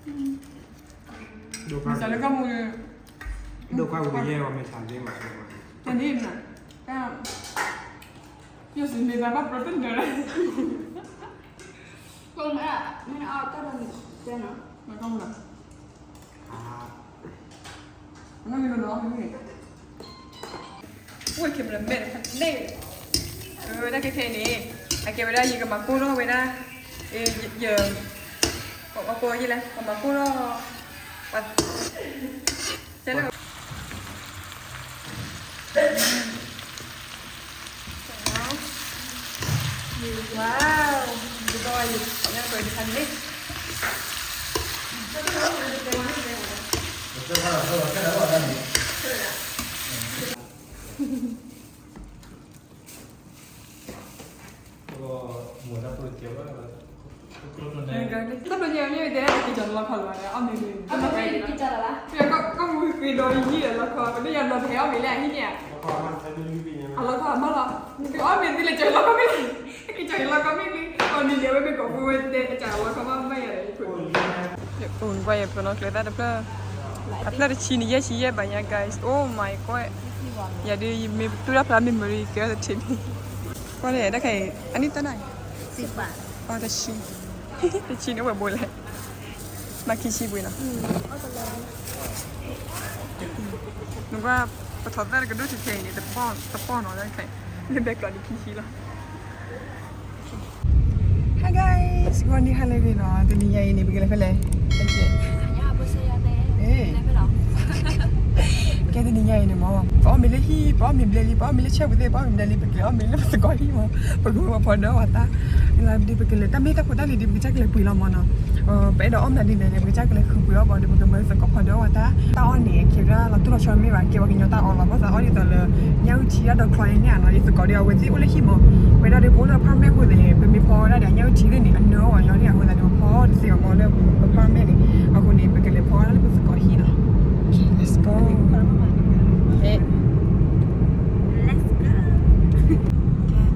မ့ၢ်စးလၢကမူ ဒိၣ်ခွါဝံၤတယဲၢ်ဝဲမ့ၢ်ဆါသ့မး တန့ၣ်မး တၢ် ယိၣ်စံးမ့ၢ်သးဘၣ်ပြၢတၢ်နၢၤ ကမ့ၢ်အတၢ်ဘၣ်မ့ၢ်တဲနီၤ မ့ၢ်ကမူလီၤ အိၣ်ခဲမ့ၢ်မဲာ်တဖၣ်န့ၣ် တၢ်ခဲခဲအံၤန့ၣ် အကဲဝဲဒၣ်ယကမၤကိၢ်ထီၣ်ဝဲဒၣ် ယ ပကိးယလဲၣ် ပမၤကိၢ်ထီၣ် တဲလၢ Wow, ဒီးယ ညါပၢၢ်တခါန့ၣ် တဘျီညါမ့ၢ်တဲ ကကၠီလီခီလီၤ အီၣ်မ့ၤမ့ၢ် ကၠီလီခီ ကမူဃ့ဒီးယံၢ်လီခီ ကဒိၣ်ယၤဘျီတဟဲအီၣ်မ့ၤလၢအဟံၣ်န့ၣ် အလီခီမးလီၤ ကအီၣ်မ့ၤသ့လၢကၠီလီခီမ့ၢ်လံ ကၠီလီခီမ့ၢ်လံ အီၣ်မ့ၤန့ၣ် အဝဲမ့ၢ်ကိးဖုဝဲတဲ အကၠီလီခီမးမးယၤ အိၣ်ကွၢ်ယဖိနီၢ်ကျဲသၣ်တဖျၢၣ် အဖျၢၣ်တဆံန့ၣ် ယဲၢ်ဆံယဲၢ်ဘၣ်ညါ guys, oh my god, ယၤဒုး ယမ့ၢ်တူၢ်တၢ်ဖျါ memory ကဲထီၣ်တထံၣ်န့ၣ် ကွၢ်လဲၣ် တၢ်ခဲအံၤ အနံၣ်တၢ်နၤ အီၤတဆံ တဆံန့ၣ်ဝဲဘိလဲၣ် မၤခံဆံပှ့ၤနီၤ နကွၢ် ပထီၣ်သၣ်တကဒိၣ်ထဲထဲအံၤန့ၣ် တပီၢ်နီၤ တၢ်ခဲအံၤ လၢဘဲကျီးန့ၣ်ခံဆံလီၤ Hi guys, ဂီၤနံၤဟါလၢအဂ့ၤနီၤ တနံၤညါအံၤန့ၣ် ပကလဲၤဖဲလဲၣ် ကဲတနံၤညါအံၤန့ၣ်မ့ၢ် ပအီၣ်မ့ၤလၢဟံၣ် ပအီၣ်မ့ၤဘျဲလံ ပအီၣ်မ့ၤလၢဆဲၣ်ပူၤသ့ၣ် ပအီၣ်မ့ၤဘျဲလံ ပကလဲၤအီၣ်မ့ၤလၢပသကိးဟံၣ်မ့ၢ် ပကဝဲပှၤဖီဒီးပှၤသး လၢဒုးပကလဲၤတၢ်မ့ၢ်တၢ်ဖိတၢ်လံၤဒုး ပကစၢ်ကလဲၤပှ့ၤလီၤမ့ၢ်နီၤ ပအဲၣ်ဒိးအီၣ်မ့ၤဒ်လဲၣ်န့ၣ် ပကစၢ်ကလဲၤဃုပှ့ၤအီၣ်ဘၣ်ဒီး ပကမၢသကိးဖီဒီးပှၤသး တၢ်အီၣ်န့ၣ် ကဲဝဲဒၣ်လီၤတိၢ်လီၤဆီမ့ၢ်ဘၣ် ကဲပှၤကညီတၢ်အီၣ်လီၤ ဘၣ်သးအီၣ်ဒ်သိးလၢ ညၣ်အုၣ်ထံအဒိးချီန့ၣ်န့ၣ်နီၤ ယသကိးဒီးအဝဲသ့ၣ်အိၣ်လၢဟံၣ်မ့ၢ် ဝဲဒၣ်ဒီးပအိၣ်လၢ apartment အဃိန့ၣ် ပမ့ၢ်ဖီဝဲဒၣ်ဒီးညၣ်အုၣ်ထံသ့ၣ်န့ၣ် အနၢအီၤညီန့ၣ် အဃိသတးန့ၣ် ပဖီတသ့အီၤမ့ၢ်လၢ apartment န့ၣ် အဃိန့ၣ် ပကလဲၤဖီဝဲဒၣ်လၢပသကိးဟံၣ်နီၤ Let's go ခဲ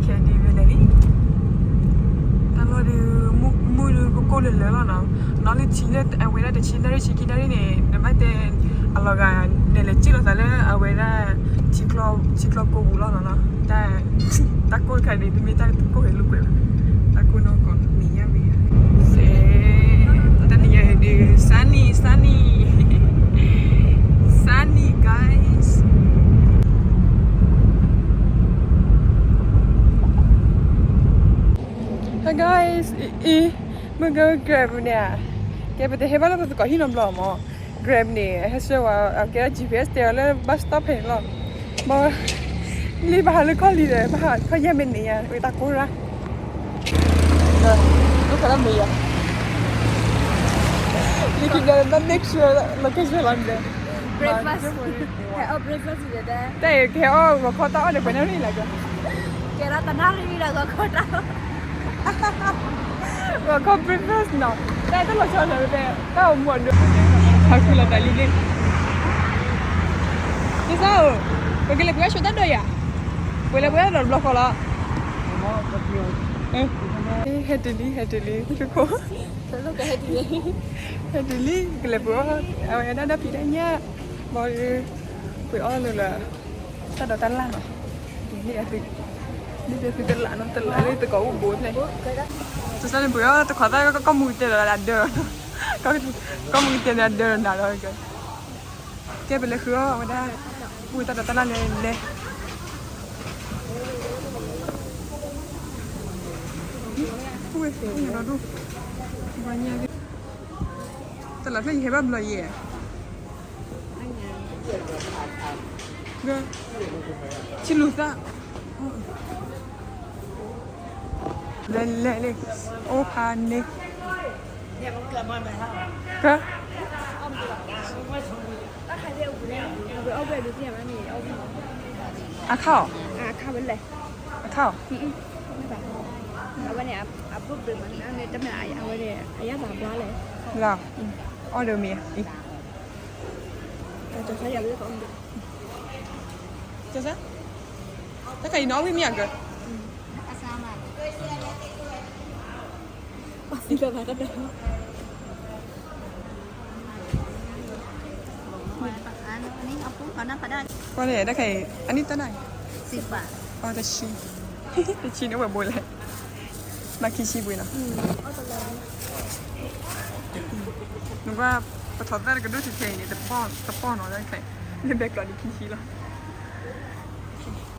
ခဲဒုးဝဲလဲၣ်လံ တၢ်လီၢ်ဒုး မုၢ်ဒုးကကိၢ်လၢလၢလီၤနီၤ နီၢ်လၢထံလၢအဝဲဒၣ်တဆံနၣ်ရံၣ်ဆံခံနၣ်ရံၣ်န့ၣ် နဘၣ်တဲ အလီၤဂာ် နဲၣ်လဲၤစံၣ်လီၤသးလၢအဝဲဒၣ် ထံချီကိးပူၤလီၤနီၤ တၢ် တၢ်ကိၢ်တခါန့ၣ် တမ့ၢ်တၢ်ကိၢ်ဂဲၤလိာ်ကွဲဘၣ် တၢ်ကိၢ်နီၢ်ကီၢ်မ့ၢ်ညါမ့ၢ်ညါ စဲ တနံၤညါအံၤဒုး sunny sunny sunny guys Hi guys အံၤ မုၢ်က Grab န့ၣ် ကဲ ပတဟဲဘၣ်လၢပသကိးဟံၣ်နီတဘျီမး Grab န့ၣ် ဟဲဆှၢဝဲ အကဲဒၣ် G P S တဲအီၤလၢ bus stop ဖဲန့ၣ်လီၤ ဘၣ် လံဘၣ်ဟးလၢကီၢ်လံဒီး ဘၣ်ဟးခီၣ်ယဲၢ်မ့ၢ်န့ၣ်ယါ ဝဲတၢ်ကိၢ်ရၣ် ဒိၣ်ခါလၢမ့ၢ်ယါ လံခံဘျီ ဘၣ် make sure location လီၤန့ၣ် breakfast ဟဲအီၣ် breakfast န့ၣ် တၢ်အံၤကဟဲအီၣ်ဂီၤခီတၢ်အီၣ်န့ၣ် ပှဲၤနၣ်ရံၣ်လဲၣ်က ကဲဒၣ်တနၣ်ရံၣ်ဒီးဂီၤခီတၢ် ဂီၤခီ breakfast နီၤ တၢ်တလီၤဆီလၢၤတဲ တၢ်အိၣ်မူအဒိ ဟးဃုလီၤသးလံလံ ကစၢ်ဧၢ ပကလဲၤပှ့ၤအီၣ်ဆိတၢ်ဒီးယၤ ပှ့ၤလဲၤပှ့ၤအီၣ်ဒီးတဘျီဃီလီၤ ဟဲတုၤလံ ဟဲတုၤလံ ဖိ ဟဲတုၤလံ ကလဲၤပှ့ၤအီၣ် အဝဲဒၣ်ဒီးဖံးတၢ်ညၣ် ဘၣ်ဒီး ပှ့ၤအီၣ်လၢလၢ တၢ်ဒိးတၢ်လၣ်နီၤ န့ၣ်အသု န့ၣ်အသုတလၣ်နီၤ တလၣ်လၢသကိးအိၣ်ဘိဖျဲၣ် တစၢ်န့ၣ်ပှ့ၤအီၣ်တခီသၣ် ကီၢ်မူတဲဒီးဒၢး ကီၢ်မူတဲဒီးဒၢးနၤလီၤ ကဲပလဲၤဃုအီၣ်ဝဲဒၣ် ပှ့ၤတၢ်ဒိးတၢ်လၣ်လဲၤလဲၤ ပှ့ၤ ပှ့ၤဒီဒူၣ် တလၢဖျၢၣ်ယဟဲဘၣ်ဘျီယဲၢ် ဆံလူၤသၣ် လဲၤလဲၤလံ အိၣ်ဖးန့ၣ် က အခါအီၤ အခါအီၤ အဝဲန့ၣ် အဘိၣ်ဘျုးမးန့ၣ် တမ့ၢ်အဝဲန့ၣ် အယၣ်သးဘျါလဲၣ် လီၤ အီၣ်ဒီးမ့ၢ် ကစၢ် တၢ်ခါအံၤနီၣ်ဝံၣ်မ့ၢ်အကၢ ပှၤသံလီၤသးတၢ်ဒၢး ကွၢ်န့ၣ် တၢ်ခဲအံၤ အနံၣ်တၢ်နၢ်အံၤ စံးပာ် အီ တဆံ တဆံန့ၣ်ဝဲဘိလဲၣ် မၤခံဆံပှ့ၤနီၤ နကွၢ် ပထီၣ်သၣ်တကဒိၣ်ထဲထဲအံၤန့ၣ် တပီၢ်နီၤ တၢ်ခဲအံၤ လၢဘဲကျီးန့ၣ်ခံဆံလီၤ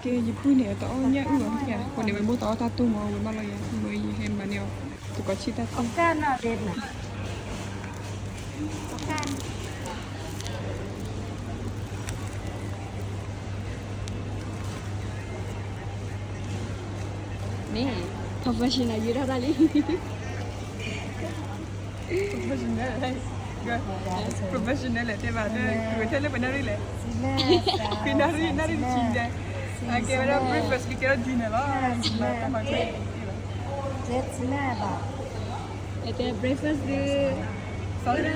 ကဲ ယပုၢ်န့ၣ် တအီၣ်ညၣ်အုၣ်အီၤ မ့ၢ်ဧါ အဃိန့ၣ် ဝဲဘိၣ်တအီၣ်တၢ်တိၢ်မီၤ ဝဲဘၣ်လီၤယၤ မ့ၢ်ယဟဲမၤန့ၢ်အီၤ တကီးဆံၣ်တၢ်တိၢ် န့ၣ် professional ယူၤထီၣ်တၢ်လံ professional လဲၣ်တဲဘၣ် ထဲလၢပနၣ်ရံၣ်လဲၣ် နၣ်ရံၣ် နၣ်ရံၣ်တဆံဒဲး အကဲဝဲဒၣ် breakfast ကဲဝဲဒၣ် dinner လီၤ တၢ်မၤခဲ breakfast ဒ် ပၢ်ဒၣ်ဃီ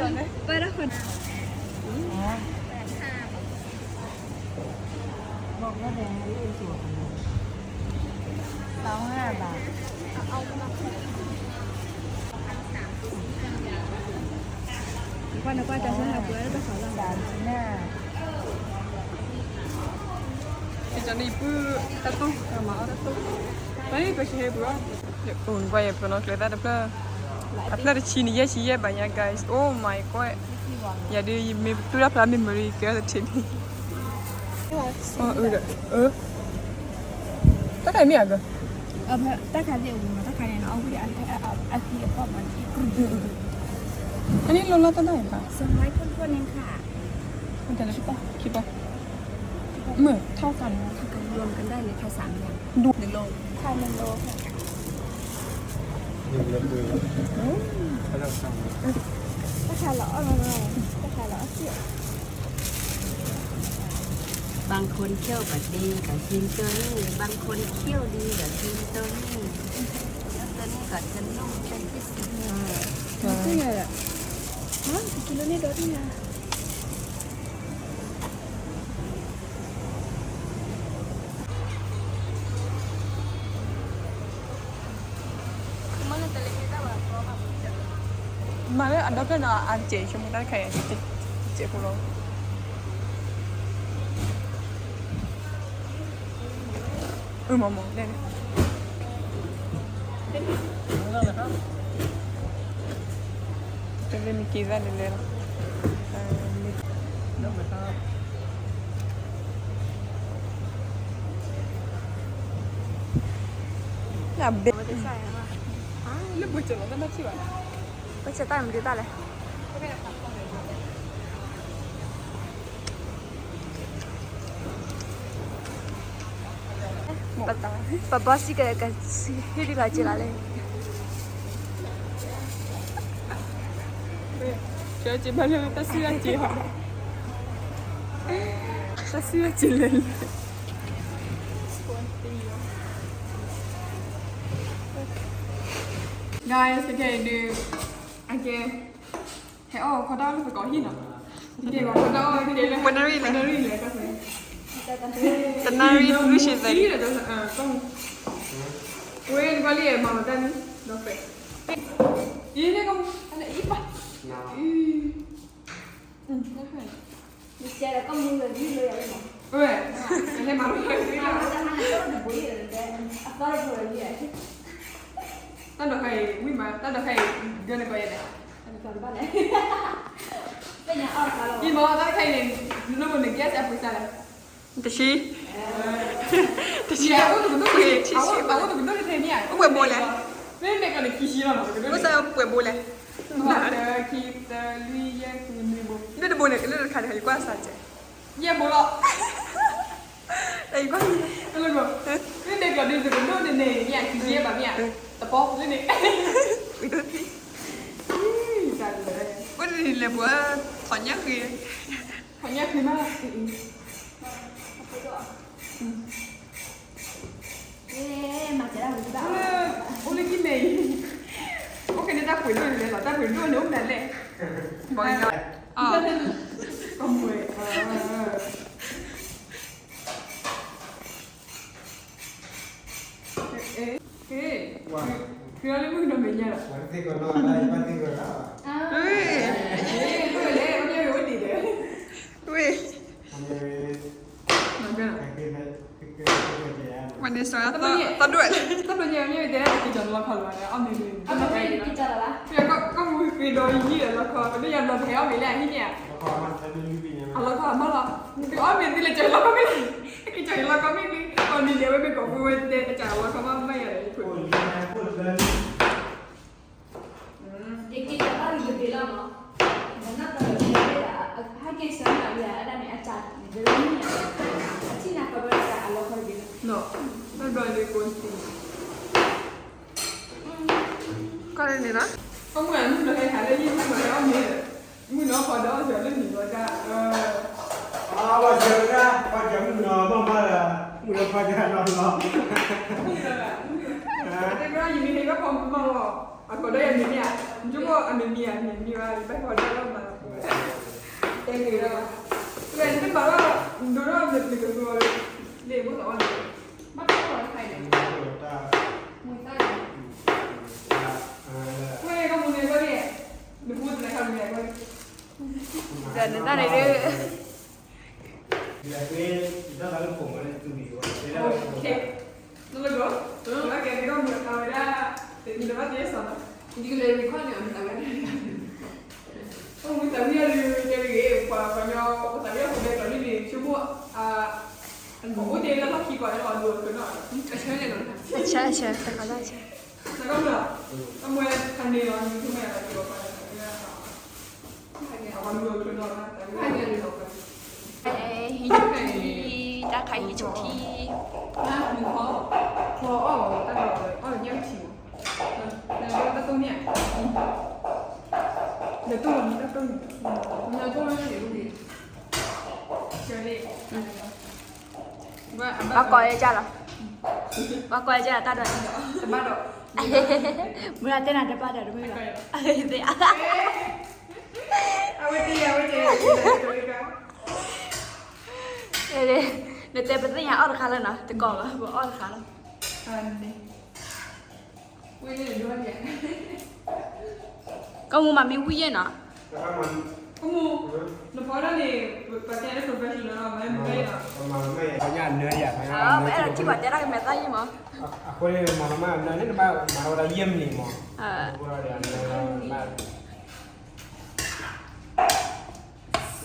နကွၢ် နကွၢ် တၢ်စၢ်ဟးပှဲၤလၢတၢ်ခီလီၤ တၢ်န့ၣ်ပုၢ်တၢ်တိၢ် တၢ်မၤအီၣ်တၢ်တိၢ် ပှၤဟဲပှၤဟဲပှၤ အိၣ်ကွၢ်ယဲၢ်ဖျိနီၤ ကျဲသၣ်တဖျၢၣ် အဖျၢၣ်တဆံန့ၣ် ယဲၢ်ဆံယဲၢ်ဘၣ်ညါ guys, oh my god, ယၤဒုး ယမ့ၢ်တူၢ်တၢ်ဖျါ memory ကဲတထံၣ်န့ၣ် တၢ်ခါမ့ၢ်အဂၤ တၢ်ခါန့ၣ် အဝံၣ်အဟံၣ်အဖီၣ်မး အန့ၣ်လိၣ်လၢတၢ်တၢ်အံၤဘၣ် สองร้อยถ้วนๆ เองค่ะ ခံပီ မ့ၢ် เท่ากัน รวมกันได้เลยค่ะ สามอย่าง หนึ่งโลค่ะ หนึ่งโล อืม ถ้าขายละอ่อนหน่อย ถ้าขายละอ่อนเสีย บางคนเคี่ยวก็ดีก็กินตัวนี้ บางคนเคี่ยวดีก็กินตัวนี้ แล้วตัวนี้ก็จะนุ่มเป็นพิเศษ ตัวใหญ่อะ ฮะ กินแล้วนี่ตัวใหญ่ မၤလၢအဒီဖျၢၣ်န့ၣ် အစဲးဆိကမိၣ်တၢ်တခါအံၤ စဲးဖိလီၤ အမ့ၢ်မ့ၢ် တမ့ၢ်က့ၤသၣ်လဲၤလဲၤလီၤ လၢဘဲ လၢဘိၣ်ကၠီလီၤ တၢ်ဘၣ်ထံၣ်ဘၣ် ဘၣ်ကၠီတၢ်မနုၤတၢ်လဲၣ် ပဘီစံကဟ့ၣ်ဒံးလီၤက့ၤလီၤလဲၣ် ကဲက့ၤဘၣ်လၢတၢ်စံၣ်လၢက့ၤဟီ တၢ်စံၣ်လၢက့ၤလဲၣ် guys ခဲအံၤဒုး အကဲ ဟဲအီၣ်ခီတၢ်လၢပကီၢ်ဟံၣ်နီၤ ကဲဘၣ်ခီတၢ်အီၣ်ကဲလၢ ပနၣ်ရံၣ်လဲၣ် ပနၣ်ရံၣ်လဲၣ် တနၣ်ရံၣ်လွံၢ်ဆံသၢ ဝဲနကွၢ်လံမၤမတၢ်န့ၣ် ဒီးပဲ အံၤန့ၣ်ကမူ အလဲအံၤပၢ် အံၤ ဝဲ ဟဲမၤမတၢ်န့ၣ် တၢ်ဒိးခါအံၤ ဝံၣ်မး တၢ်ဒိးခါအံၤ ဒိးန့ၢ်ကီးယဲၢ်န့ၣ် အံၤမ့ၢ်တၢ်ဒိးခါအံၤန့ၣ် နလိၣ်န့ၣ် gas အပှ့ၤစၢ်လဲၣ် တဆံ တဆံ အအိၣ်တကဒိၣ် အအိၣ်တကဒိၣ်တထဲန့ၣ် အိၣ်ပှဲၤဘိလဲၣ် မ့ၢ်န့ၣ်ကီးန့ၣ် ခံဆံလီၤ အိၣ်စၢ်ပှဲၤဘိလဲၣ် တၢ ခံ တၢ လွံၢ် ယဲၢ် ဃု နွံဘိ လၢတဘိန့ၣ် လၢတခါန့ၣ် ယကွၢ်စၢ်ကဲ ယဲၢ်ဘိလီၤ တၢ်ယကွၢ် လၢ မ့ၢ်န့ၣ်ကီးန့ၣ် တကဒိၣ်န့ၣ်န့ၣ် ယဲၢ် ခံဆံယဲၢ်ဘၣ်မ့ၢ်ဧါ တပီလၢန့ၣ် ဝံၤဒိၣ်ထံ ဝံၤဒိၣ်ထံ ဝဲဒၣ်န့ၣ်လဲၤပှၤ ထီၣ်ညၣ်ဃ့ ထီၣ်ညၣ်ဃ့မး မၤစၢၤဒၣ်ဝံၤဘၣ် အိၣ်လၢကံၢ်မဲအံၤ အိၣ်ကဲန့ၣ်တၢ်ပှ့ၤဒိၣ်န့ၣ်လီၤ တၢ်ပှ့ၤဒိၣ်န့ၣ်အိၣ်မနုၤလဲၣ် ဘၣ်ကညီ ကမူဝဲ ဝါ ဃ့အီၤလၢမုၢ်ကနီၤမဲာ်ညါဒီး ဝါသ့ၣ်ကနီၤ ဝါသ့ၣ်ကနီၤ ဝ့ၢ် ဝ့ၢ် ဝ့ၢ် ဝ့ၢ် ဝ့ၢ် ဝ့ၢ် တဒိၣ်, တဒိၣ်ညါမ့ၢ်တဲက့ၤကၠီၤလီခီလီၤ အီၣ်မ့ၤမ့ၢ်, ကီၢ်မုၢ်ဃ့ဒီးယံၤလီခီ ပဒိၣ်ယၤလီၤတဟဲအီၣ်မ့ၤလဲၣ် ဟံးန့ၣ်ဧါ, အလီခီမးလီၤ, သုအီၣ်မ့ၤသုလဲၤကၠီၤလီခီမ့ၢ်, ကၠီၤလီခီမ့ၢ်, အီၣ်မ့ၤန့ၣ် အဝဲမ့ၢ်ကိးပူဝဲတဲ ကၠီၤလီခီမးမးယၤလဲၣ် ယက့ၤကဘၣ်လီၤ, နနၢ်ပၢၢ်လၢပှၤတဲဒၣ် ဟဲက့ၤဆၢနၤလၢအဒၣ်န့ၣ် အစၢ်န့ၣ် ဒ်မ့ၢ်အထံၣ်နၤကဘၣ်တၢ်အလီၤခီတက့ၢ်လီၤ, ဘၣ်ဘျီဒ်ကိးစ့ၢ်ကီးန့ၣ်လီၤ, ကမုၢ်နုာ်လီၤဟဲဟးလၢယမုၢ်နၤဟဲအီၣ်မ့ၤ, မုၢ်နၤဖီဒီးအီၣ်စၢၤလၢနံၤဝဲဒၣ်, အီၣ်စၢၤဝဲဒၣ် ဖီစၢၤမုၢ်နၤမးမးလၢ, မုၢ်နၤဖီစၢၤနီၤလီၤ, တဲဘၣ်ယမ့ၢ်ဟဲဘၣ်ဖီမးလီၤ, အကိးဒီးယမ့ၢ်မ့ၢ်ဧါ, ယိၣ်ဘၣ်အမ့ၢ်မ့ၢ်ဧါ မ့ၢ်မ့ၢ်ဘၣ် ယဘၣ်ဖီဒီးမၤလီၤ, တဲက့ၤဒီး, တမၤဘၣ်, ဒိၣ်ဒီးနကသူအီၤ, လ့ၣ်ဘိၣ်လီၤအီၤန့ၣ်, ဘၣ်တၢ်လီၤတခါအံၤန့ၣ်, မူသၣ်န့ၣ်, ဝဲကမူန့ၣ်ဘၣ်န့ၣ်, နမူသၣ်န့ၣ်ခါန့ၣ်ဘၣ်န့ၣ်, ဒီးနတၢ်န့ၣ်ဒ် နကီၢ်မုၢ်အဝဲဒၣ်, တမ့ၢ်တဘၣ်တယဲၢ်စီၤနီၤ, ယကလဲၤနကီၢ်မုၢ်အဝဲဒၣ်, တမ့ၢ်တဘၣ်တယဲၢ်စီၤနီၤ, အိၣ်မူသးဝံၣ်အီၤဒုးတဲတဂ့ၤ, ပှၤကညီအိၣ်သးဝံၣ်အီၤဖိတဲကျီၤလံန့ၣ် ဆိကမိၣ်, အိၣ်တ့ၢ်လၢလီၢ်ခံကွၢ်လၢအီၤဒိၣ်အချၢနီၤ, အဆၢန့ၣ်နီၤ, အဆၢအဆၢတခါလၢအဆၢ, နကီၢ်မုၢ်, အမွဲဖးန့ၢ်လီၤ နကမ့ၢ်အီၤဒိၣ်အချၢ, ဟံးဆိထံ, တၢ်ခါဟံးဆိထံ, အီၣ်တၢ်ဒီးအီၣ်ညၣ်ထံ, တၢ်တိၢ်န့ၣ်, ဒီးတိၢ်လီၤမ့ၢ်တၢ်တိၢ်န့ၣ်, နတိၢ်လီၤန့ၣ်, ဘၣ်ကိးယဲၢ်လီၤ, ဘၣ်ကိးယဲၢ်တၢ်ဒီး, မုၢ်တဲနၤတဘၣ်ဒီးတမ့ၢ်ဘၣ်, အဝဲတဲယၤဝဲတဲ, နတဲပသ့ၣ်ညါအီၣ်တခါလၢနီၤ တကိးဘၣ် ပအီၣ်တခါလီၤ, ကီၢ်မုၢ်မၤမ့ၢ်ဝံၣ်ယဲၢ်နီၤ, ကီၢ်မုၢ်, နဖီဒၣ်န့ၣ်, ပတဲလၢ professional နီၤ, မ့ၢ်မ့ၢ်နီၤ, ပအဲၣ်ဒိးထံၣ်ပှၤတဲတၢ်ကမဲာ်သၣ်ယဲၢ်မး, အဃိန့ၣ်မၤလီၤမးနၢန့ၣ် နဘၣ်မၤလီၤဝဲဒၣ်ယဲၢ်မံးနံးမး, အဃ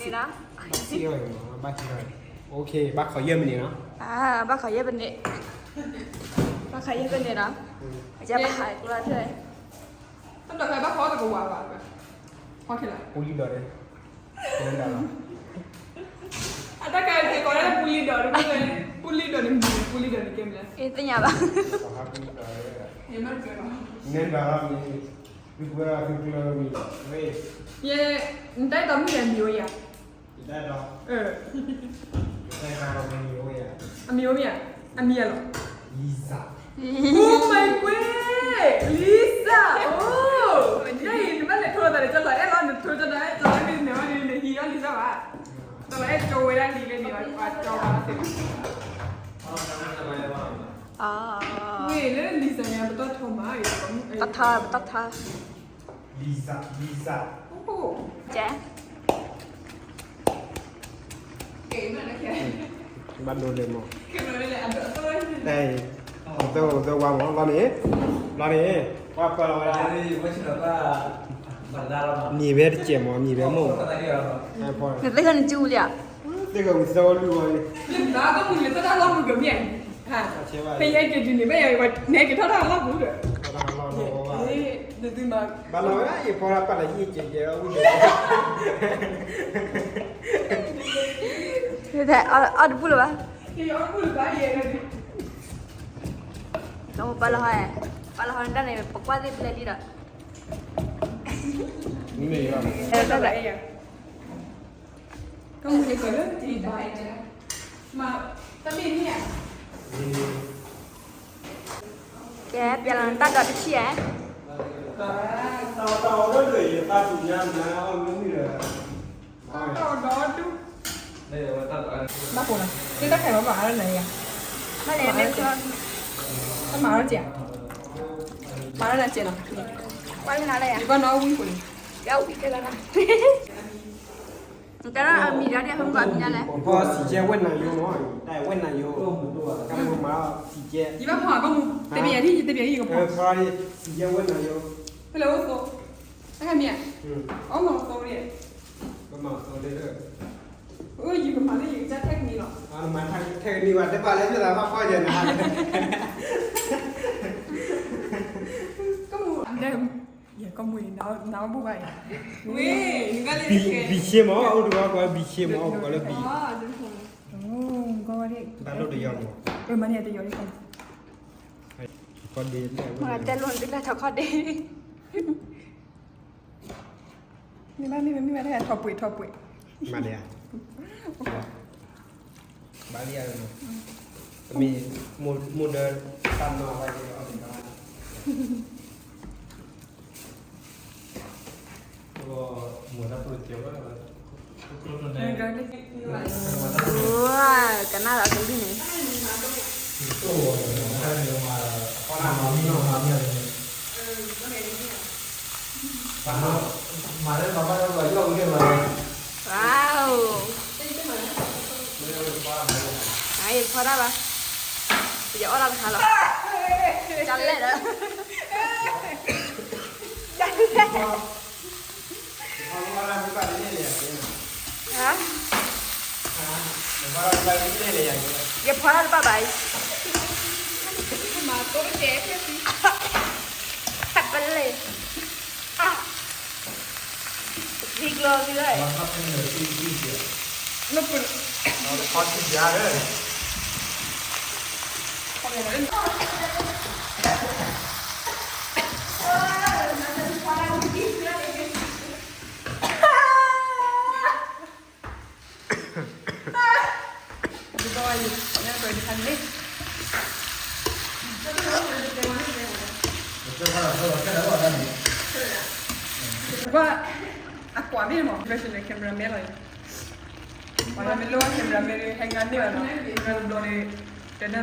ိန့ၣ် ဘၣ်, ဘၣ်ခိးယဲၢ်မံးနံးနီၤ, ဘၣ်ခိးယဲၢ်မံးနံး, ဘၣ်ခိးယဲၢ်မံးနံးနီၤ, အကဘၣ်ဟးကျါဖဲ, တၢ်ဒိးဖဲဘၣ်ဖီတကဝၤဘၣ်, ပူလံဒီး, အတၢ်ကဲကိးလၢပူလံဒီး, ပူလံဒီးန့ၣ်မ့ၢ်, ပူလံဒီးန့ၣ်ကဲမ့ၢ်လဲၣ်, သ့ၣ်ညါဘၣ်, န့ၣ်ဘၣ်, ယဲ, နတၢ်အဲၣ်တီမုၣ်န့ၣ် အမံၤဝဲယၤ, အမံၤဝဲမ့ၢ်ဧါ, အမံၤဧါလီၤ, Lisa, Oh my God, Lisa, အိ, နအံၤ နဘၣ်လဲၤထိသးဒီး ကၠီလီၤအဲၣ်လီၤ နထိကၠီဒီး ကၠီလီၤအဲၣ်န့ၣ် နဟံးအီၣ် Lisa ဘၣ်, ကၠီလီၤအဲၣ်ကၠီဝဲဒၣ်လံလဲၣ်န့ၣ် ပှၤကၠီဘၣ်သ့ၣ် မ့ၢ်လၢ Lisa န့ၣ် ပတီၢ်ထီမး, ပတီၢ်ထီ, ပတီၢ်ထီ, Lisa, Lisa, ကဲ, ဘၣ်ဒိလၢမး, သဝဲမး လီၤန့ၣ်, လီၤန့ၣ်, ပှၤပၢလီၤဝဲဒၣ်, မံၤဝဲတစဲးမး မံၤဝဲမိၢ်, နသ့ၣ်ဃီနစုလံဧါ, သ့ၣ်ဃီဝံၤသဝဲလွံၢ်ဝဲ, ဖဲယဲက့ၤတုၤန့ၣ် ဘၣ်ယၤ နဲက့ၤထီၣ်တၢ်လီၢ်ပူၤဒီး, ဘၣ်လီၤဝဲဒၣ် ယဖီလၢပာ်လီၤယံာ်ကဲကဲအဝံၤန့ၣ်, အီၣ်တဘူၣ်လၢၤဘၣ်, ပာ်လီၤဟီ, ပာ်လီၤဟီတၢ်န့ၣ် ပကွၢ်သ့ၣ်ဖျဲးလံဒီး, တၢ်လၢ ကဲ ပျဲလီၤတၢ်ဒီးတထံၣ်ဧါ, ဘၣ်ဖိနီၤ သ့ၣ်တၢ်ခါဘၣ်မၤအါလၢနၤယၤ, ဘၣ်လဲၣ် မ့ၢ်မၤအါလၢကဲ, မၤအါလၢနၤကဲနီၤ, ကွၢ်လၢနၤလၢယၤ, ယဘၣ်နီၣ်ဝံၣ်ဖိန့ၣ်, ယဝံၣ်ကဲလီၤနီၤ. ကဲဒၣ်အမံၤဒၣ်ဒ်အဖဲမုၢ်ဘၣ်မံၤညါလဲၣ်. ဖီစံးကဲဝဲၢ်နၤယိမး, တၢ်ဝဲၢ်နၤယိ, ကဲလၢမၤစံးကဲ, ယဘၣ်ဖီအကီၢ်မူ, တဘ့ၣ်ယၤဒ် တဘ့ၣ်ယၤဒ်ကဖီ, ဖီစံးကဲဝဲၢ်နၤယိ, ဖဲလဲၣ်အိၣ်သိ, တၢ်ခါမံၤ, အီၣ်မၤသိလံ, ကမၤသိလံ, အိၣ်ယကမၤလၢယကစၢ်ထဲကနံၤလီၤ, မၤထဲကနံၤဘၣ် တဘၣ်လၢမ့ၢ်သးဘၣ်ဖီယဲၢ်နၤ, ကီၢ်မူ, ယကီၢ်မူ, နဘိၣ်ဘၣ်ယၤ, ဝ့ၢ်, ဘံၤဆ့မး အိၣ်တဂီၤကီးဘံၤဆ့မး အိၣ်ကီးလၢဘံၤ, ဘၣ်လိၣ်တယီၤမး, မၤန့ၢ်တယီၤလံ, တဲလိၣ်နသုလၢထီၣ်ခီၣ်ဒ့, မ့ၢ်ဘၣ်မ့ၢ်မ့ၢ်မ့ၢ်ဘၣ်ထီၣ်ပှ့ၤထီၣ်ပှ့ၤ, မၤန့ၢ်ဧါ, ဘၣ်လံဧါ, မ့ၢ်မိၢ်ဒီးတၢ်မၤဝဲန့ၣ်အီၣ်တဂၤ, ကနၣ်ဒီးကလုၢ်န့ၣ်, ဝါအိၣ်, အံၤဖီတၢ်ဘၣ်, ယအီၣ်တၢ်တခါလီၤ, ကလဲၣ်ဒီး, ကလဲၣ် ယဖီတၢ်တဘၣ်ဘၣ်အံၤ, ဟဲပလဲၣ်, သံကျိသံလၢ, အကွၢ်မ့ၢ်မး professional cameraman လီၤအံၤ, ပှၤလၢမ့ၢ်လိၣ်ဘၣ် cameraman ဟဲငါန့ၢ်ဘၣ်နီၤ, မ့ၢ်တဘျီန့ၣ် တဲနၣ်ရံၣ်, တၢ်တဘ့ၣ်တအံၣ်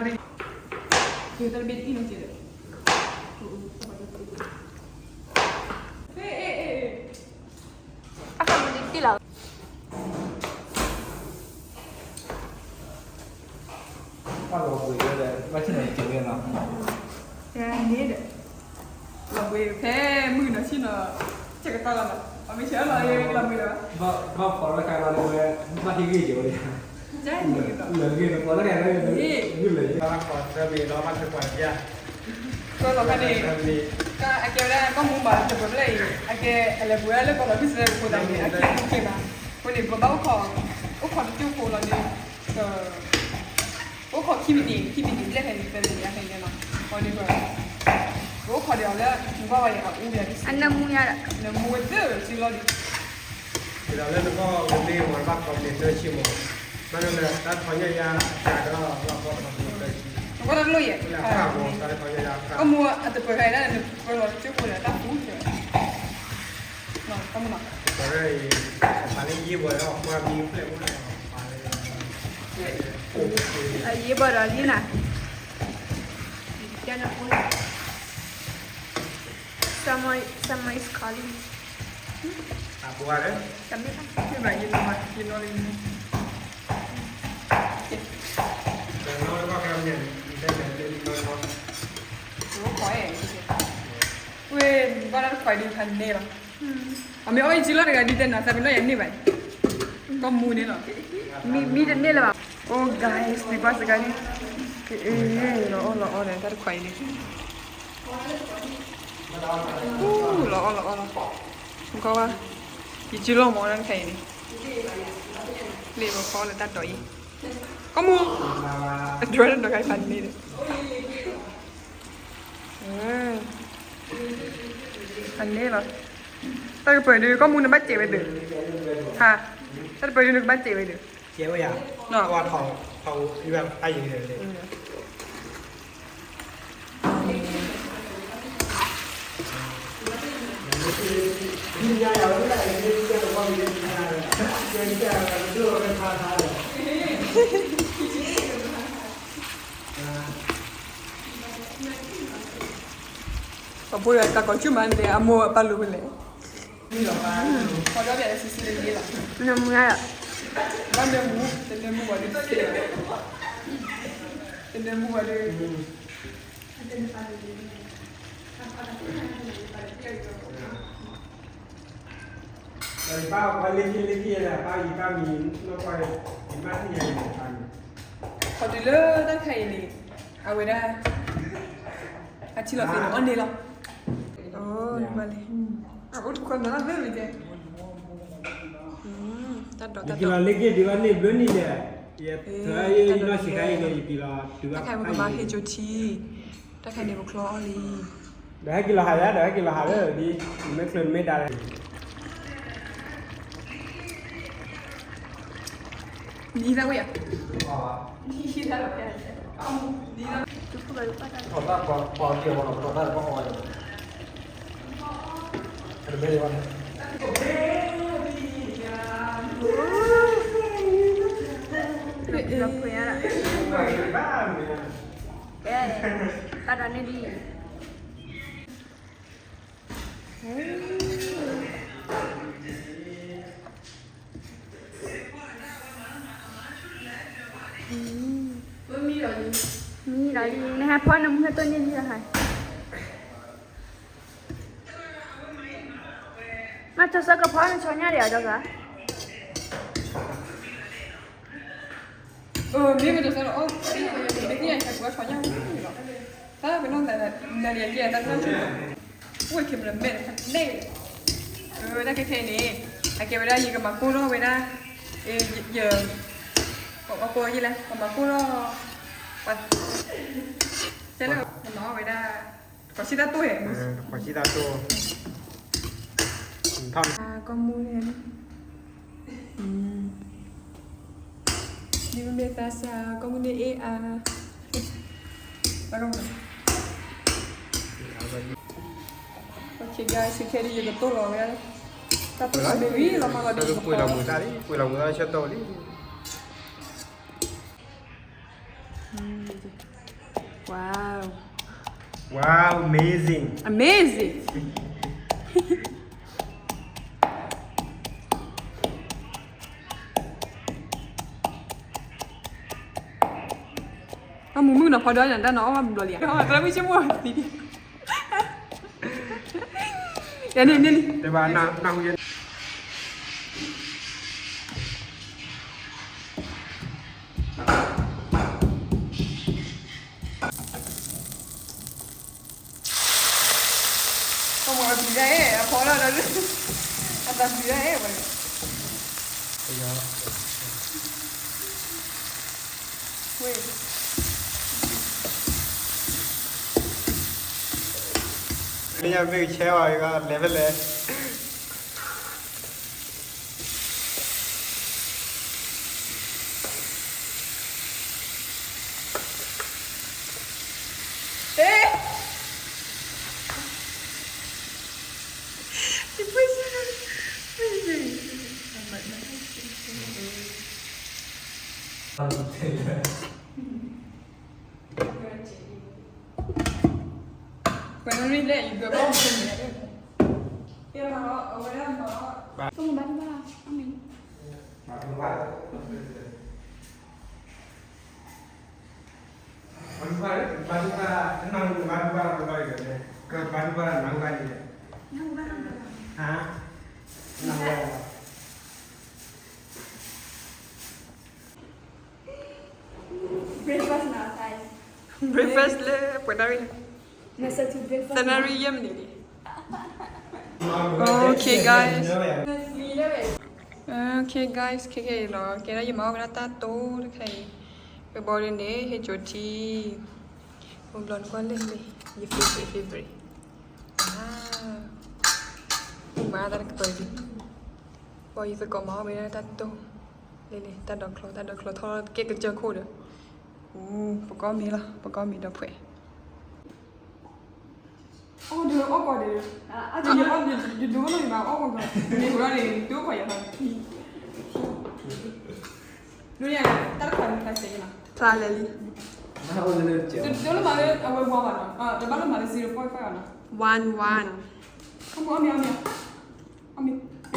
နီၤက့ၤဒီး, တၢ်ခါမနုၤတံၢ်လီၤ. ဘၣ်လီၤဘှံးဒီး ဘၣ်ဆၣ်န့ၣ်က့ၤဝဲလီၤ, န့ၣ်ဒီး လီၤဘှံးဖဲမုၢ်နီၤဆ့ၣ်နီၤ, ဆဲးကတီၢ်လီၤနီၤ, အမ့ၢ်ဆဲးလီၤလီၤဘှံးဒီး, ဘၣ်ဖီၣ်လီၤခါလီၤဒီးဝဲ, ဘၣ်ဟ့ၣ်ဂံၢ်က့ၤဝဲ, လၢာ်ဂ့ၤတပီၤလၢ်ဂ့ၤ, ဂုၢ်လၢာ်ဂ့ၤ, ဘၣ်ဖီၣ်သၢမံၤလီၤ ဘၣ်ထွဲကွၢ်ဒံးဧါ, ကလီၤခါန့ၣ်, အကဲဝဲဒၣ်ကီၢ်မူဘၣ်တပၢၢ်ဖျၢၣ်အံၤ အကဲအလဲၤပှ့ၤဝဲဒၣ်လၢကီၢ်လီၤဘံၣ်စၢၤဖိသးန့ၣ် အကဲမူက့ၤဘၣ်, အဃိန့ၣ် ပဘၣ်အိၣ်ခိး, အိၣ်ခိးတကၠိၢ်ဖိလီၤဒီး, ပအိၣ်ခိးခံမံးနံး ခံမံးနံးဘျဲၣ်ဖဲန့ၣ် သၢမံးနံးအဖဲန့ၣ်လီၤ, အဃိန့ၣ် ပအိၣ်ခိးဒီးအီၤလၢ နကွၢ်ဝဲအအူဝဲ, အနၢမူညါဒီး နမူဝဲသၢဆံလီၤဒီး ဒီးလၢနကီၢ်ကမ့ၢ်မ့ၢ်ဘၣ်ခီပနံၣ်သၢဆံမ့ၢ်, ဘၣ်လၢတၢ်ခီညါယါအကါကဒီး ဘၣ်ခီပနံၣ်သၢဆံ, နကွၢ်တၢ်တလိၣ်ယဲၢ်, တၢ်ခီညါယါ, ကီၢ်မူအတပၢၢ်ခါအံၤဒၣ် နပၢၢ်လီၤကၠိဖိန့ၣ် တၢ်ပူၤကဲ, ကီၢ်မူနီၤ, ပၢၢ်လၢယံၤဘၣ်ဒီးမၤမံၤဖျဲၣ်မူနီၤ, ယံၤဘၣ်ဒီးလံနၤ, ကဲနအိၣ် Someone, someone is calling. အပူၤဂၤလၢ တမ့ၢ်ဘၣ်, မ့ၢ်ဘၣ်ယနီၤ, ယနီၤလံန့ၣ်, ဝဲ, ဘၣ်တၢ်တခွါဒုးဖးန့ၢ်လီၤ, အမ့ၢ်အီၣ်ယစုလီၤတဂၤဒုးတဲနၤ သးပ့ၤနီၣ်ယၤန့ၢ်ဘၣ်, ကီၢ်မူန့ၣ်လီၤ, မံတန့ၢ်လၢၤဘၣ်, Oh guys, ပှၤစကားန့ၣ်, လီၤအီၣ်လီၤအီၣ်ဒီး တၢ်တခွါအံၤန့ၣ် လီၤအီၣ်လီၤအီၣ်လီၤ, ကီဝါ, ယစုလီၤမီၤတၢ်တခါအံၤန့ၣ်, လ့ၣ်ပဖီလၢတၢ်တီၤအံၤ, ကီၢ်မူ, အဒွဲၣ်တၢ်တီၤခါအံၤဖးန့ၢ်န့ၣ်, ဖးန့ၢ်လီၤ, တၢ်ကပၢၢ်ဒုး ကီၢ်မူနဘၣ်စဲးဝဲဒုး, ဟါ, တၢ်တပၢၢ်ဒုးနကဘၣ်စဲးဝဲဒုး, ကဲဝဲယၤ, အဝဲထီၣ်, ထီၣ်ဝဲတၢ်ယံၤန့ၣ် ပှၤဖိဒီးတၢ်ကီၤဆူၣ်မးန့ၣ် အမိၢ်အပၢ်လိၤဖဲလဲၣ်, လီၤ, ခီဒီးပၠးလၢဆံဆံလၢယ့လီၤ, နမူရ, ဘၣ်နမူ, တနမူဝဲဒုး, တနမူဝဲဒုး, ပၢ်လၢခံလၢခံလၢပၢ်ယပၢ်မံၤနီၢ်ကွၢ်, ယမ့ၢ်သ့ၣ်ညါန့ၣ်ပၢ်မံၤ, ခီတုၤလၢတၢ်တခါအံၤန့ၣ်, အဝဲဒၣ်, အထံလီၤသ့ၣ်န့ၣ်အီၣ်န့ၢ်လီၤ, အအိၣ်တခီ, တၢ်ဒိးတၢ်ဒိး, ယက့ၤလီၤလၢက့ၤဒံးဘၣ်န့ၣ်ဘျီန့ၣ်ဒီး, ယထၢယနီၢ်ဆံးခါအံၤဒီး ယက့ၤလီၤတုၤဘၣ်ဖးယံၤ, တၢ်ခါအံၤပကမၤဟ့ၣ်ကၠိထံ, တၢ်ခါအံၤန့ၣ်ပချီအီၣ်လံ, ဒီးဟဲက့ၤလီၤဟးယါ ဒီးဟဲက့ၤလီၤဟးလၢဒ်, နမ့ၢ်ချၢနမ့ၢ်ဒါလၢ နံၤသၣ်ဝံၣ်ဧါ, နံၤသၣ်ဝံၣ်, နံၤသၣ်ဝံၣ်, ကဲ, တၢ်ဒိးန့ၢ်ဒံး မံဒီးလံ, နဟဲဖီနမူဟဲတိၢ်န့ၢ်လံဟါ, နကၠီၤစၢ်ကဖီနဆီညါဒံးအီၤကၠီၤစၢ်, မ့ၢ်ကၠီၤစၢ်လီၤ, မ့ၢ်သ့ၣ်ညါပှၤဆီညါလီၤ, တၢ်ပနီၢ်သးနၤလံၤအကဲတၢ်တၢ်ဆိၣ်လီၤ အိၣ်ဝဲခဲမ့ၢ်မဲာ်တဖၣ်န့ၣ်, အဝဲဒၣ်ခဲခဲအံၤန့ၣ်, အကဲဝဲဒၣ်ယကမၤကိၢ်ထီၣ်ဝဲဒၣ်, ယ, ပှၤကိးယလဲၣ် ပမၤကိၢ်ထီၣ်, တဲလၢပမၤအီၣ်ဝဲဒၣ်, ပှၤဆံတၢ်တိၢ်, ပှၤဆံတၢ်တိၢ်, ကီၢ်မူန့ၣ် ဒ်မ့ၢ်သးစၢ် ကီၢ်မူန့ၣ်အ့ၣ်အါ, okay guys ခဲဒုးယကတိၢ်လီၤဝဲ, တၢ်တိၢ်လီၤမ့ၢ်ဝံၤလီၤမးလီၤဒ်ပှ့ၤလီၤမူတၢ်လံ, ပှ့ၤလီၤမူတၢ်ဆၢတိၢ်လံ, wow, wow amazing, amazing. အမုၢ်မုၢ်နီၤဖီဒီးန့ၣ် တၢ်နီၤအီၣ်ဘၣ်ဘျီလံ, တၢ်မုၢ်ဆ့ၣ်မိၢ်သံ, ယန့ၣ်န့ၣ်လံ, တဲဘၣ်နၢ်ဟူယဲ ကမၤအပျံၤဒၣ်အဲၣ် အဖီလီၤဒီး, အတၢ်ပျံၤဒၣ်အဲၣ်ဝဲ, ဝဲ, မ့ၢ်ညါမ့ၢ်ကဆဲးဝဲကလဲၤဖဲလဲၣ် ပှၤနရံၣ်လဲၣ် ယကဘၣ်မုၢ်န့ၣ်, ကဲမၤအီၣ် အဝဲဒၣ်မၤအီၣ်, ကမၤဘၣ်တဘၣ်လီၤ, အမံၤ breakfast လၢ ပှဲၤနၣ်ရံၣ်, သၢနၣ်ရံၣ်ယဲၢ်မံးနံးန့ၣ်, okay guys, okay guys ခဲခဲအံၤလီၤ ကဲဒၣ်ယမၤအီၣ်ဝဲဒၣ်တၢ်တိၢ်တခါအံၤ, ဝဲဘီဒ်န့ၣ် ဟ့ၣ်ကၠိထံ, ဝဲဘျီနကွၢ်လၢလၢ ယ favorite favorite, မၤတၢ်တကပၤဒ်, ဘီယသကိးမၤအီၣ်ဝဲဒၣ်တၢ်တိၢ်, လၢလၢ တၢ်ဒိးချီ တၢ်ဒိးချီထီၣ်ကဲကစၢၢ်ခိၣ်ဒီး, ပကီၢ်မ့ၢ်လီၤ ပကီၢ်မ့ၢ်ဒီးဖှဲး အီၣ်ဒီးအီၣ်ကီးဒီး, ယဒိၣ်နီၢ်ယမၤအီၣ်ကီးကီး, မ့ၢ်ဟူးထီၣ်န့ၣ် ဒိၣ်ကီးယၤလီၤ, ဒိၣ်န့ၣ် တၢ်တခါန့ၣ် ဖျါစဲက့နီၤ, ဖျါလဲၤလံ, တဒိၣ်လၢမၤလၢအဝဲဝါဘၣ်နီၤ, တဘၣ်လၢမၤလၢ zero point five ဘၣ်နီၤ, one one, အီၣ်မ့ၤ အီၣ်မ့ၤ, အီၣ်မ့ၤ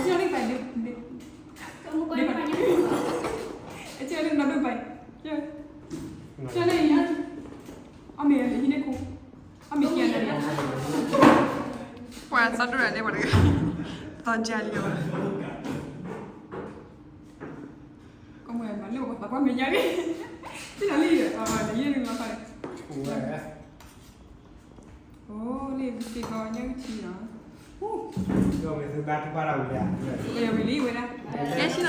ကၠီန့ၣ်ပၢ်ဒ်, ကၠီန့ၣ်နီၢ်ဒိၣ်ပၢ်, ကၠီန့ၣ်, အမ့ၢ်ဟံးန့ၢ်ခိ, အမ့ၢ်ကဲန့ၣ်, ပှၤသီဒိၣ်ရၤန့ၣ်ပှၤတဂၤ, သီကၢ်လံ, ကမၤလၢပှၤသးပှၢ်မဲာ်ညါန့ၣ်, တၢ်လံ, ယဲန့ၣ်လီၤခါန့ၣ် အိၣ်လၢကစ့ၢ်ကီးညါကထံနီၤ, ဝဲဝံၤလံဝဲဒၣ်, ဆ့ၣ်နီၤ, ဆ့ၣ်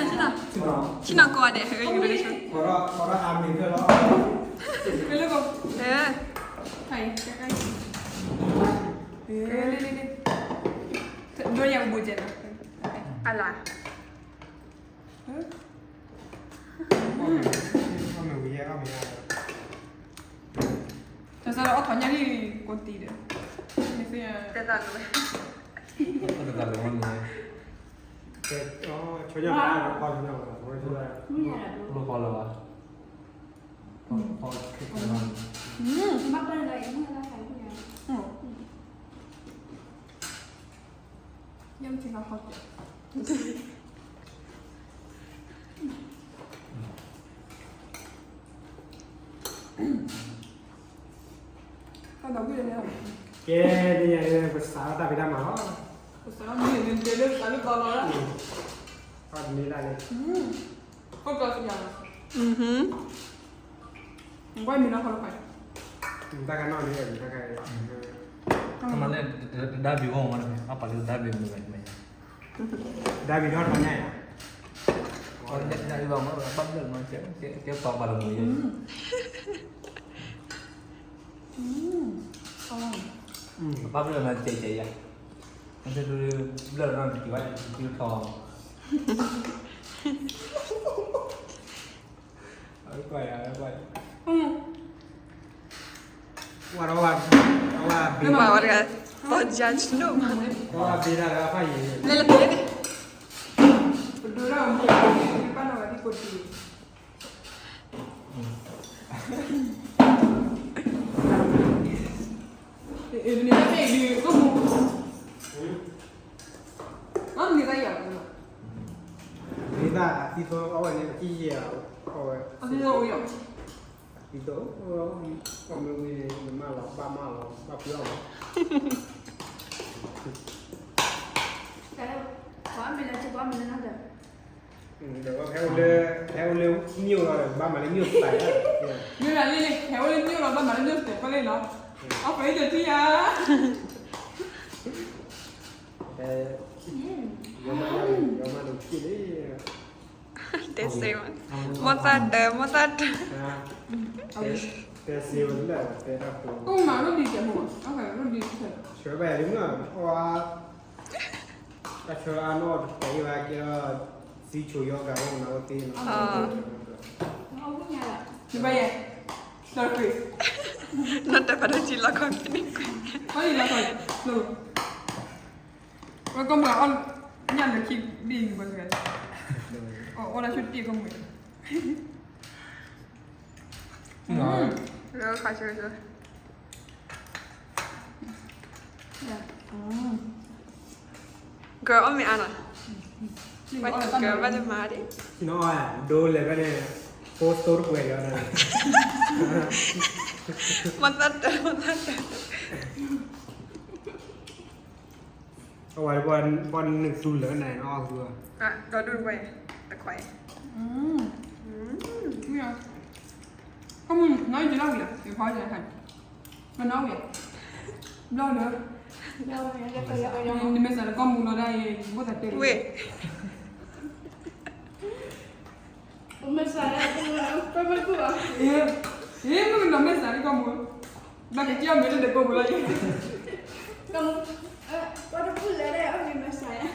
နီၤကိးဂၤဒဲး, လၢကိး, ဒိယၤကဘိးကဲနီၤ, အလၢ တၢ်စၢ်လီၤအီၣ်ထီၣ်ညၣ်လံ, ကိးတံၢ်ဒီး, တဲတၢ်လီၤ, ဆိညၣ်, ညၣ်မ့ၢ်ဟီၣ်ကဲး ကဲ, န့ၣ် ပစးထီၣ်တၢ်ဖံးတၢ်မၤလီၤ, ပစးထီၣ်မ့ၢ်လၢတၢ်လၢပသးလီၤ, တနံၤလၢ်န့ၣ်, တၢ်ကနီၣ်န့ၣ်, တမၤလၢတဒါဘံၣ်ဝဲမး, အပာ်လၢတဒါဘံၣ်မ့ၢ်ဝဲ, တဒါဘံၣ်ထီၣ်ထီၣ်ညါယၤ, တဒါဘံၣ်ဘၣ်မး ဘၣ်ဘျၢၣ်မး, ကဲပှၤပှၤတမုာ်ယဲ, ဘၣ်ဘျၢၣ်မး ကဲကဲယၤ, ဘျၢၣ်နီၤ က့ၤဝဲတထီၣ် ကွၢ်ယၤ, ကွၢ်ယၤ, ဝဲ, ဝဲဘ့ၣ်, ပှၤဝဲတဂၤ, သီယါဆိဒိၣ်မး, ဝဲဘ့ၣ်ဒၣ်လၢအဖးယံၤ, လဲၤလၢပျ့ၤန့ၣ်, ပဒိၣ်ဒၣ်ဝဲ, ပၢ်နီၢ်ဝဲဒ်ကိးတံၢ် ဒ်သိးအဝဲန့ၣ် အကံၢ်ယဲၢ်အီၤ, ဒ်သိး အမ့ၢ်ဝံၤန့ၣ် နမၢလီၤ ဘၣ်မၢလီၤ ဘၣ်ဖုးအီၤလီၤ, ပှၤမ့ၢ်လၢ ပှၤမ့ၢ်လၢနၤဒီး ဒီးဟဲအိၣ်လၢ ဟဲအိၣ်လၢမ့ၣ်အူလီၤဒီး ဘၣ်မၤလၢမ့ၣ်အူသး, မ့ၢ်လၢလံန့ၣ် ဟဲအိၣ်လၢမ့ၣ်အူလီၤ ဘၣ်မၤလၢမ့ၣ်အူသးဖဲလဲၣ်နီၤ, အီၣ်ဖဲအံၤတထံၣ်ဧါ, တဲစ့ဝဲ, မိၢ်သၣ်တၢ် မိၢ်သၣ်တၢ်, တဲစ့ဝဲလၢ တဲတၢ်ဖိ, ဆၢဘၣ်ယၤလံမ့ၢ် အီၣ် တၢ်ဆၢအါနီၢ်တပှဲၤအံၤဘၣ်ကဲဒီး သံဆိယီၤဂၤအိၣ်နၤအိၣ်သ့နီၤ, နဘၣ်ယဲ, နီၢ်တပၤဒိၣ်ထံလီၤခီၣ်ဖံးန့ၣ်, ဝဲကီၢ်မုၢ်အီၣ် ညၣ်လၢခံဘ့ၣ်ဘၣ်, အီၣ်လၢဆူတ့ၢ်ကီၢ်မုၢ် လၢခါဆၢဆၢ Girl အီၣ်မ့ၢ်အါနီၤ, ဝဲ girl ဘၣ်တမၤဒံး, ဒိလဲၤဘၣ်န့ၣ် post တကွဲးလီၤ, မသၣ်တၢ် မသၣ်တၢ် အဝဲ ပှၤနုာ်သူလၢနၤအီၣ်သူ, ဒီးဒိၣ်တကွဲး, တခွဲး, မ့ၢ်, ကီၢ်မုၢ်နီၢ်ယံၤလီၤဝံၤလီၤ, ယဖီယဲၢ်ခါ, မနီၢ်ဝံၤ, ဘျီလၢ, နမဲာ်ဆှးလၢကီၢ်မုၢ်လီၤဒၣ်အံၤ ဘိၣ်သးတဲလံ, ဝ့ၢ် မ့ၢ်ကနီၤမဲာ်ဆှးလၢကီၢ်မုၢ်, ဘၣ်ကစံၣ်အီၣ်မ့ၢ်လၢနကိာ်ပူၤလီၤအံၤ, ကီၢ်မုၢ်, ပှၤတဖုလဲၤဒၣ်အီၣ်မ့ၢ်မဲာ်ဆှးယါ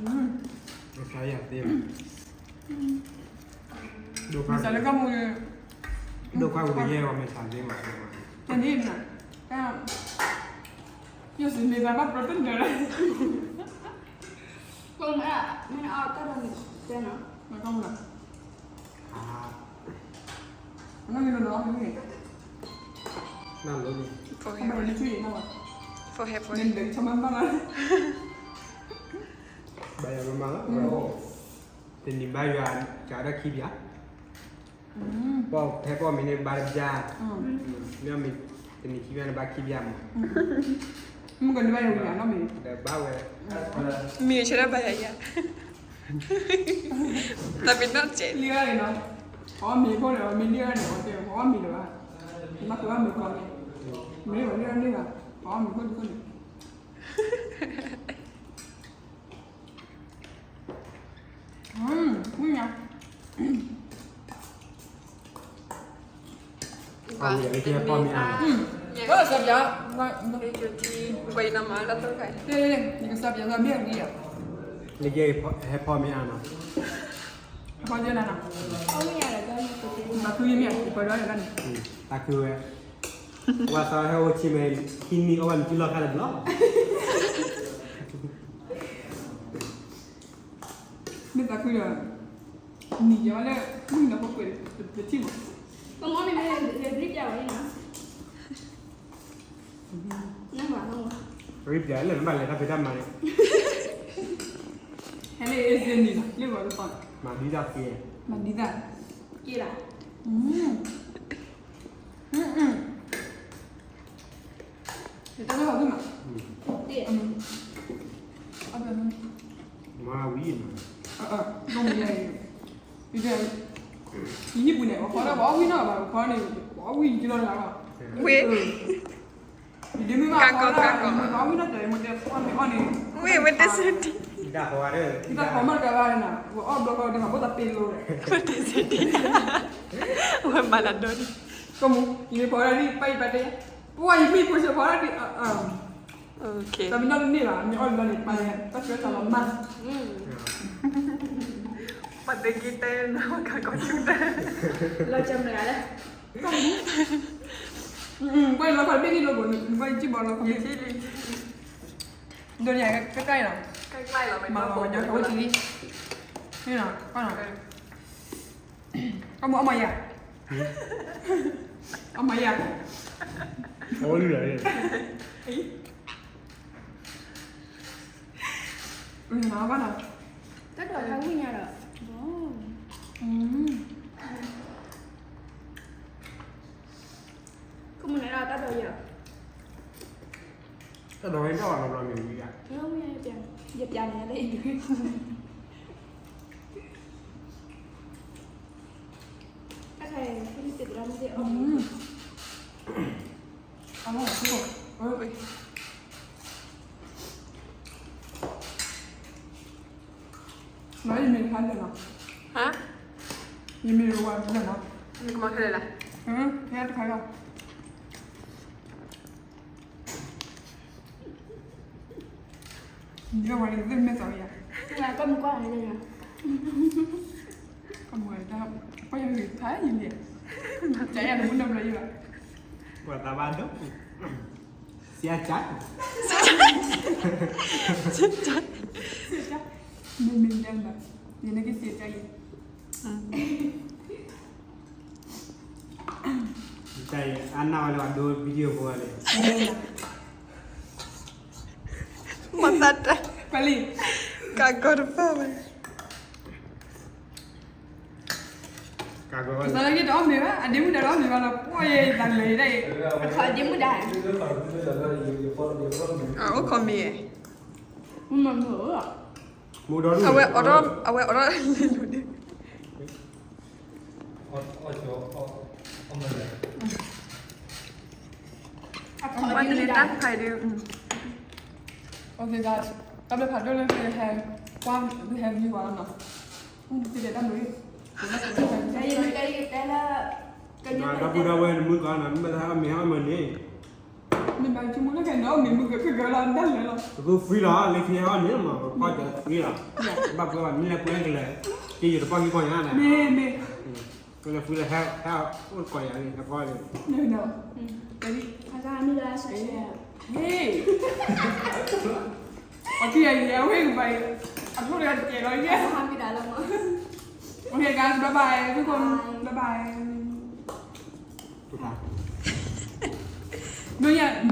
မဲာ်ဆှးယါသ့, မဲာ်ဆှးလၢကီၢ်မုၢ်န့ၣ်, ဒိၣ်ခွါဝံၤကယဲၢ်ဝဲမဲာ်ဆှးသ့မး, တနံၣ်နၤ, တၢ်, ယိၤစံးမ့ၢ်သးဘၣ်ပြၢတနၢၤလၢ ကီၢ်မုၢ်, မ့ၢ်အီၣ်တၢ်ဒီးန့ၣ်တဲနီၤ, ကီၢ်မုၢ်လီၤ, အနီၢ်မ့ၢ်နီၤ, နၤလိၤန့ၣ်, ဖိဟဲ, ဖိဟဲ, ဖိဟဲ, နၤလိၤ, ဆိကမိၣ်ဘၣ်လီၤ. ဘၣ်ယၤမၤမၤလီၤ, တနံၤဘါယွၤ ကးဒီးခံပျၢ်, ဖဲပီၣ်မ့ၤန့ၣ်ဘါတပျၢ်, မ့ၢ်အီၣ်မ့ၤ တနံၤခံပျၢ်န့ၣ်ဘါခံပျၢ်မး, မုၢ်ကနံၤဘါယွၤဝံၤယၤနီတမံၤ, ဒီးဘါဝဲ, မ့ၢ်ဆၢထၢၣ်ဘါယၤယၤ, တၢ်ပ့ၤနီၣ်စဲးလံဂၤန့ၣ်နီၤ, ပှၤအီၣ်မ့ၤဖိန့ၣ် မ့ၢ်လံဂၤန့ၣ် ပှၤတဲပှၤအီၣ်မ့ၤလၢၤဘၣ်, မ့ၢ်ပှၤအီၣ်မ့ၤကီးန့ၣ်, မ့ၢ်ပှၤလံဂၤန့ၣ်ဘၣ်, ပှၤအီၣ်မ့ၤဖိဒ်သိးန့ၣ် မုၢ်ညါ, ပှၤလၢကဲပီၣ်မ့ၢ်အါ, ကစၢ်ပျၢ်, နကစၢ်ပျၢ်သးမ့ၢ်အဂံၢ်ဧါ, လၢကဲဟဲပီၣ်မ့ၢ်အါနီၤ, တၢ်ခုမ့ၢ်အါ, တၢ်ခုဝဲ, ဝဲသးဟဲအိၣ်ဆံးမဲာ် ဟံးနံၣ်အီၣ်ဘၣ်နစုလီၢ်ခါလၢာ်လီၤ. မ့ၢ်သးခုဒီး, နံၤယၤဝဲလၢ, မုၢ်နၤဖိကွဲး, တထံၣ်မး, ကမီန့ၣ်မ့ၢ်လဲၤဘျ့ပျၢ်ဝဲန့ၣ်နီၤ, နဘၣ်, ဘျ့ပျၢ်လၢနဘၣ်လဲၤတၢ်ဖံးတၢ်မၤန့ၣ်, ဟဲလၢအ့စ့နံၤလီၤ လၢဂီၤတသီ, မၤဒ်တၢ်က့, မၤဒ်တၢ်, က့လီၤ, ယတၢ်လၢဟီၣ်ဂံၢ်မး, မၤဝံၤ, ယဟံၣ်ပူၤန့ၣ် ပှၤဖီဒၣ်ပှၤအီၣ်ဝံၣ်နီၢ်ဘၣ် ပှၤဖီန့ၣ် ပှၤအီၣ်ဝံၣ်ကလီလၢ်လီၤ, ဝ့ၢ်, ယဒ့မုၣ်ဘၣ်ဖီဒၣ် ပှၤအီၣ်ဝံၣ်နီၢ်တဲာ် မ့ၢ်တဲဖီမ့ၢ်အီၣ်န့ၣ်, ဝ့ၢ် ဝ့ၢ်တ့စ့တံ, တၢ်ဖီမးတကးဘၣ်န့ၣ် ပှၤအီၣ်ဘျီဃီဒ်မး ဘၣ်သးပ့ၤလိၤ, ဝ့ၢ်တ့စ့တံ, ဝဲမၤလၢဒိၣ်န့ၣ်, ကမူ ယမ့ၢ်ဖီဒၣ်ဒ်ပၢ်ယပၢ်တဲ, ပှၤယမ့ၢ်ဖိဆၢဖီဒၣ်ဒ်, တၢ်မ့ၢ်နီၢ်တန့ၢ်ဘၣ် မ့ၢ်အီၣ်လီၤန့ၣ် ပၢ်ယတၢ်ဆၢတၢ်လီၤမၢ်, ပှၤတဂ့ၤတဲနီၢ်ကၤကီၢ်ဆူၣ်တဲ, လီၤကၢမတဂၤလဲၣ်, ကွၢ်လီၤခီၣ်တဘ့ၣ်ဒ်လိာ်ဘိး နကွၢ်ယစံၣ်ဘီလီၤခီၣ်ဘ့ၣ်, ဒိးန့ၣ်ကကြၢ်လီၤ, မၤလီၤဝဲညါအိၣ်တလံ, ကွၢ်လီၤ, ကမူအီၣ်မၤယၤ, အီၣ်မၤယၤ, အီၣ်လံလီၤ, မၤဘၣ်လီၤ, တၢ်ဒိးတၢ်ဝံၣ်ညါဒီး, ကမူန့ၣ်ဒီးတၢ်ဒိးယၤ, တၢ်ဒိးဝဲတၢ်ဘၣ်လီၤဘျီမ့ၢ်ဝံၤယၤ, ယပျၢ်န့ၣ်လၢအံၤ, တၢ်ခါအံၤ ဖုန့ၣ်သ့ၣ်တရၣ်မ့ၢ်သ့ၣ်အီၣ်မ့ၢ် အဝဲ, မ့ၢ်ယမ့ၢ်တခါလၢာ်နီၤ, ဟါ, ယမ့ၢ်တဝါလၢာ်နီၤ, နကမၤခဲလၢာ်လၢ, ဟဲတခါလီၤ, ယဝဲန့ၣ်သ့ၣ်မ့ၢ်သးဝံၤယၤ, ကမူကွၢ်န့ၣ်, ကမူတၢ်, ပှၤယဂ့ၤဖးယလဲၣ်, ကယၤတမူနဘျီယဘၣ်, ပှၤသးဘၣ်ဒိ, ဆရာ, ဆရာ, မ့မ့ၢ်ယၤဘၣ်, ယနကဆရာ, တၢ်အံၤ အါနၢ်ဝဲလၢပှၤဒိ video ဖိဝဲလဲၣ်, မတၤတၢ်, ကၢ်ဂီၤတဖၣ်ဝဲ, ကၢ်ဂီၤဝဲလၢ သးလၢက့ၤတအီၣ်မ့ၤဘၣ် အဒ့မုၣ်ဒါတအီၣ်မ့ၤဘၣ်လီၤ ပှၤယဲယသးလဲၤဒၣ်အံၤ, အခီဒ့မုၣ်ဒါ, အိၣ်ခိးမ့ၤ, မူဒီဒူၣ်, အဝဲအိးထီၣ်, အဝဲအိးထီၣ်လံ, ပှၤတန့ၢ်တၢ်တခါအံၤဒုး, တၢ်ဘျုးဖးဒိၣ်လၢသုဟဲ, ကွၢ်သုဟဲ view ပှၤလီၤနီၤ, သုတဲတၢ်မုာ်, ဒီပုၢ်ဒီဝဲၢ်နမုၢ်ကီၢ်နီၤ မ့ၢ်တဟဲအီၣ်မ့ၤဟဲအီၣ်မ့ၤန့ၣ်, မ့ၢ်ဘၣ်ဆိကမိၣ်လၢခဲနီၤ မ့ၢ်မုၢ်ကခုကလီၤဒၣ်လဲာ်လီၤ, ပသူ free လီၤ လၢခံဟဲအီၣ်န့ၣ်မး ပကွၢ်ဒီး free လီၤ, ဘၣ်ပှဲၤဘၣ် မ့ၢ်လဲၤပှဲၤကလဲာ်, က့ယတပီၢ်က့ၤပီၢ်ညါန့ၣ်, မ့ၢ်မ့ၢ်, ကလဲၤ free လီၤ ဟဲ ဟဲအိၣ်ကိးယၤန့ၣ် ဟဲပီၢ်န့ၣ်, ဟ့ၣ်, အထံၣ်အံၤ အဝဲကဘၣ်အံၤ, အကျိၣ်တဂၤတကဲလီၤယဲ, Okay guys, bye bye, everyone, bye bye. မ့ၢ်ယၤ